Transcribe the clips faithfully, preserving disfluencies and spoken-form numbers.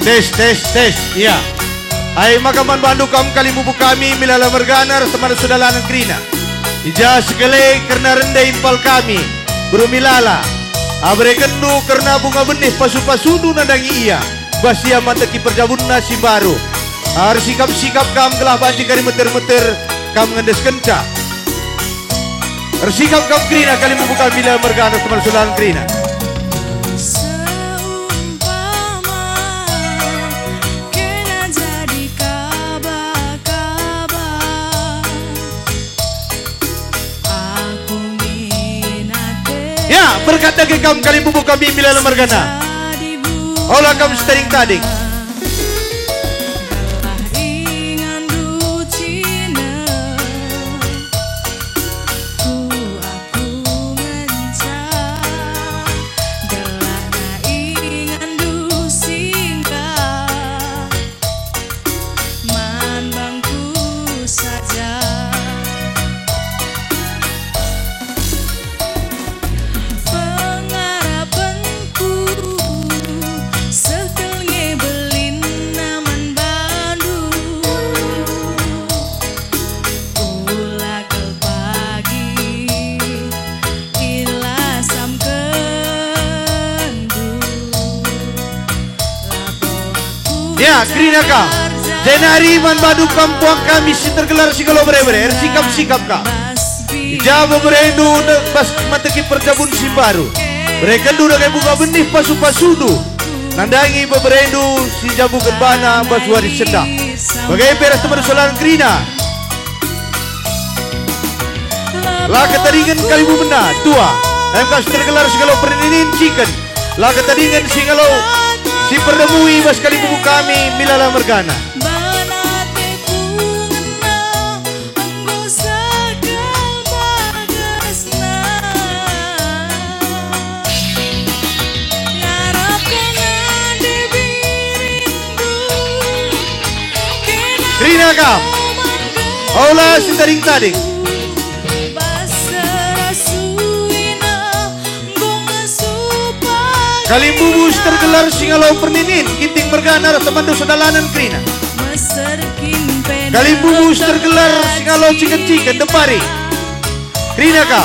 Tes, tes, tes. Iya. Ai maka man bandu kam kalimbubu kami Milala mergana ras teman sedalanen kerina. I ja sekele kerna rende impal kami, beru Milala. Aberekenndu kerna bunga benih pasu-pasundu nandangi ia, bas ia manteki perjabunna si mbaru. Ersikap-sikap kam gelah banci kari meter-meter kam ngendeskenca. Ersikap kam kerina kalimbubu kami Milala mergana ras teman sedalanen kerina. Seumpama kena jadi kaba-kaba, aku min ate. Ya, berkat dage kam kalimbubu kami Milala mergana. Jadi bunga. Ola kam setading-tading. Gelah inganndu cina. Ku aku ngenca, gelahna inganndu singgah man bangku saja. Pengarapenku seh kal nge belinna man bandu. Ula kal pagi ilasamkenndu. Labo aku. Ya, kerina kam. Jagar jaga. Jenari man bandu kam puang kami si tergelar si ngalo bere-bere, ersikap-sikap kam. I ja beberendu ne-, bas manteki perjabun si mbaru. Berekenndu dage bunga benih pasu-pasundu. Nandangi beberendu si jabuken bana bas wari sendah. Bage pe ras teman sedalanen kerina. La ketadingen kalimbubenna, tua. Em kam si tergelar si ngalo perninin ciken. La ketadingen si ngalo si perdemui bas kalimbubu kami Milala mergana. Bana teku ngena enggo sekel bagasna. Ngarapken ande birindu. Kerina kam. Ola si tading-tading. Kalimbubu si tergelar si ngalo perninin, Ginting mergana ras temanndu sedalanen kerina. Kalimbubu si tergelar si ngalo ciken-ciken, Dempari. Kerina kam.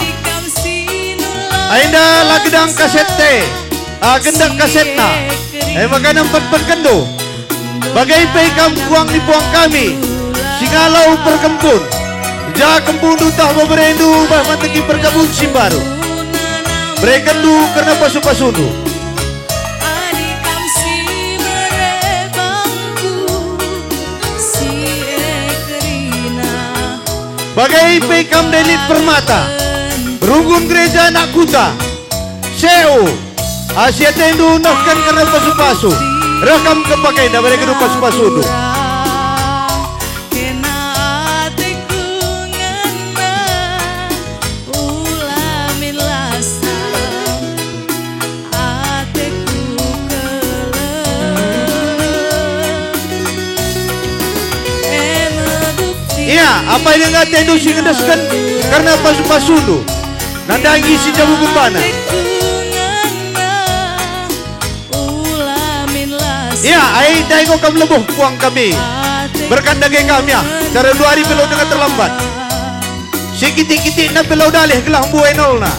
Enda la gedang kaset te, ah, gendek kasetna. E maka nempet-petkenndu. Bage pe kam puang ni puang kami, si ngalo perkempun, i ja kempundu tah beberendu bas manteki perjabun si mbaru. Berekenndu kerna pasu-pasundu. Adi kam si mere bangku, si e kerina. Bage pe kam ndelit permata, runggun gereja anak kuta, seu, asi atendu nehken kerna pasu-pasu, reh kam kepakenda bage genduh pasu-pasundu. Kena ateku ngena, ula min lasam. Ateku keleng. E me bukti. Ia, apai denga atendu si ngendesken kerna pasu-pasundu, nandangi si jabu gembana. Ateku ngena, ula min las. Ia, ai ndai enggo kam lebuh puang kami. Ateku. Berkat dage kam, ya, cara ndu ari pe lau denga terlambat. Sikitik-kitikna pe lau dalih gelah mbue nolna.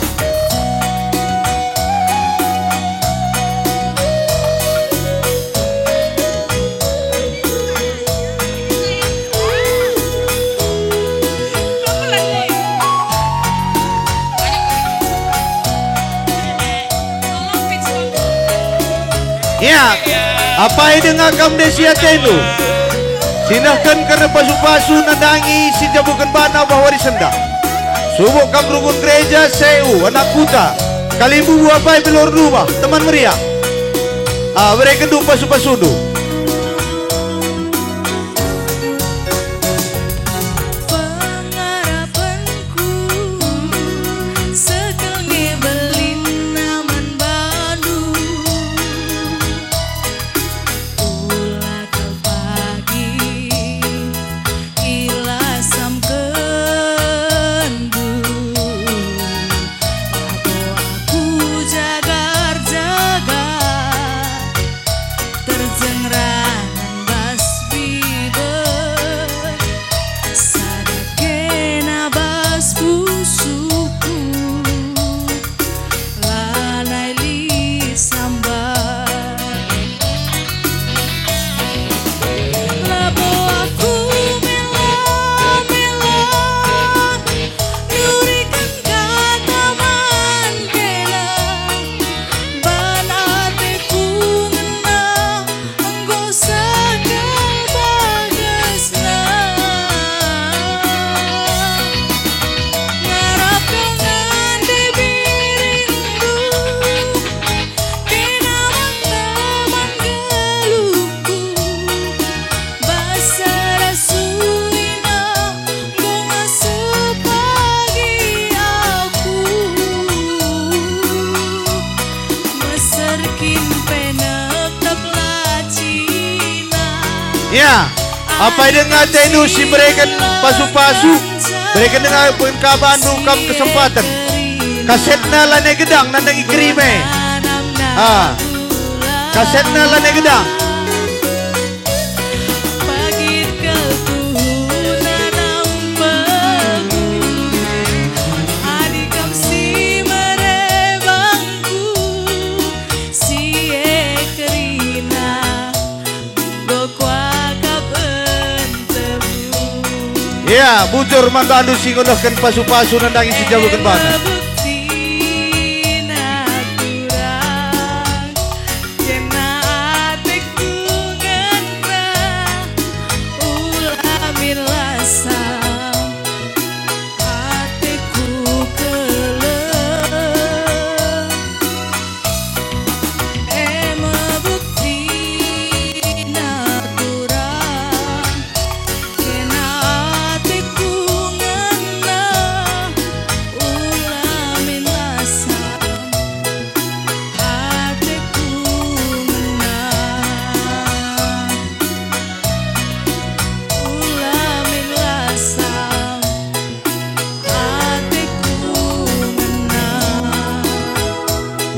Ya, apai denga kam ndai si atendu, si nehken kerna pasu-pasu nandangi si jabuken bana bah wari sendah. Subuk kam runggun gereja, seu, anak kuta, kalimbubu apai pe lau rumah, teman meriah. Ah, berekenndu pasu-pasundu. Pengarapenku, sekel nge belinna man bandu. Ula kal pagi ilasamkenndu, labo aku jagar-jagar. Terjeng Ya, apai denga atendu si mereken pasu-pasu, mereken denga pun kabandu kam kesempaten. Kasetna Lane Gedang nandangi Kerime. Ah, kasetna Lane Gedang. Ya, bujur man bandu si ngulehken pasu-pasu nandangi si jabuken bana.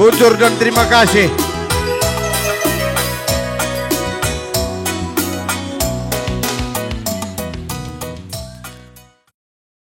Bujur dan terima kasih.